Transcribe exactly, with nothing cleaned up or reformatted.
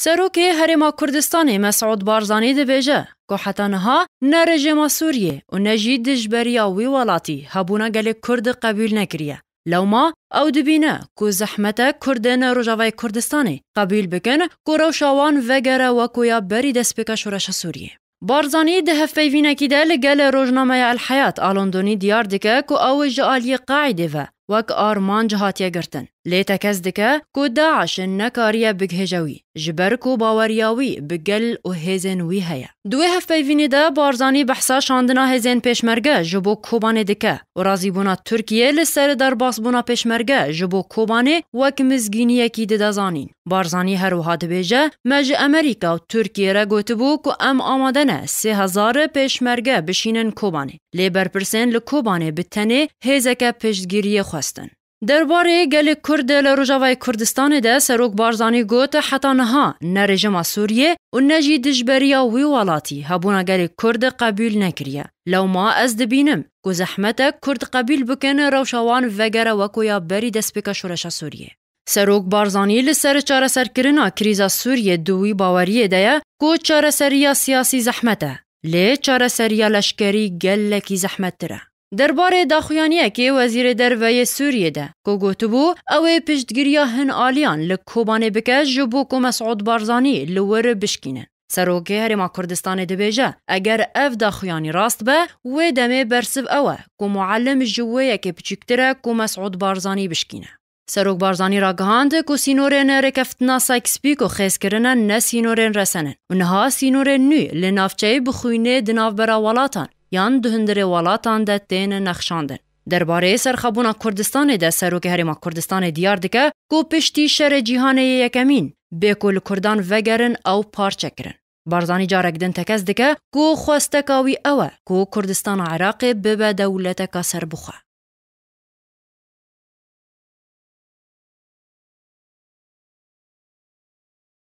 Serokê Herêma Kurdistanê Mesûd Barzanî dibêje ku heta niha ne rejîma Sûriyê û ne jî dijberiya wî welatî hebûna gelê Kurd qebûl nekiriye. Lewma ew dibîne ku zehmet e Kurdên Rojavayê Kurdistanê qebûl bikin ku rewşa wan vegere wekû ya berî destpêka şoreşa Sûriyê. Barzanî di hevpeyvînekî de li gel rojnameya El Heyat a Londonî diyar dike ku ew ji aliyê Qaîdê ve wek armanc hatiye girtin. Lê tekez dike ku DAIŞ nekariye bigihêje wî, ji ber ku baweriya wî bi gel û hêzên wî heye. Di wê hevpeyvînê de Barzanî behsa şandina hêzên pêşmerge ji bo Kobanê dike û razîbûna Tirkiyê li ser derbasbûna pêşmerge ji bo Kobanê wek mizgîniyekî dide zanîn. Barzanî her wiha dibêje, me ji Amerîka û Tirkiyê re gotibû ku em amade ne sê hezar pêşmerge bişînin Kobanê. Lê berpirsên li Kobanê bi tenê hêzeke piştgiriyê xwestin. Derbarê gelê Kurd li Rojavayê Kurdistanê de Serok Barzanî got, heta niha ne rejîma Sûriyê û ne jî dijberiya wî welatî hebûna gelê Kurd qebûl nekiriye. Lewma ez dibînim ku zehmet e Kurd qebûl bikin rewşa wan vegere wekû ya berî destpêka şoreşa Sûriyê. Serok Barzanî li ser çareserkirina krîza Sûriyê di wî baweriyê de ye ku çareseriya siyasî zehmet e, lê çareseriya leşkerî gelekî zehmettir e. Derbarê daxuyaniyekê Wezîrê Derve yê Sûriyê de ku gotibû, ew ê piştgiriya hin aliyan li Kobanê bike ji bo ku Mesûd Barzanî li wir bişkînin. Serokê Herêma Kurdistanê dibêje, eger ev daxuyanî rast be, wê demê bersiv ew e ku Muallim ji wê yekê piçûktir e ku Mesûd Barzanî bişkîne. Serok Barzanî ragihand ku sînorên rêkeftina Sykes-Picot xêz kirine ne sînorên resen in û niha sînorên nû li navçeyê bi xwînê di navbera welatan yan di hundirê welatan de tên nexşandin. Derbarê serxwebûna Kurdistanê de Serokê Herêma Kurdistanê diyar dike ku piştî Şerê Cîhanê yê Yekemîn bê ku li Kurdan vegerin ew parçe kirin. Barzanî carek din tekez dike ku xwesteka wî ew e ku Kurdistana Iraqê bibe dewleteka serbixwe.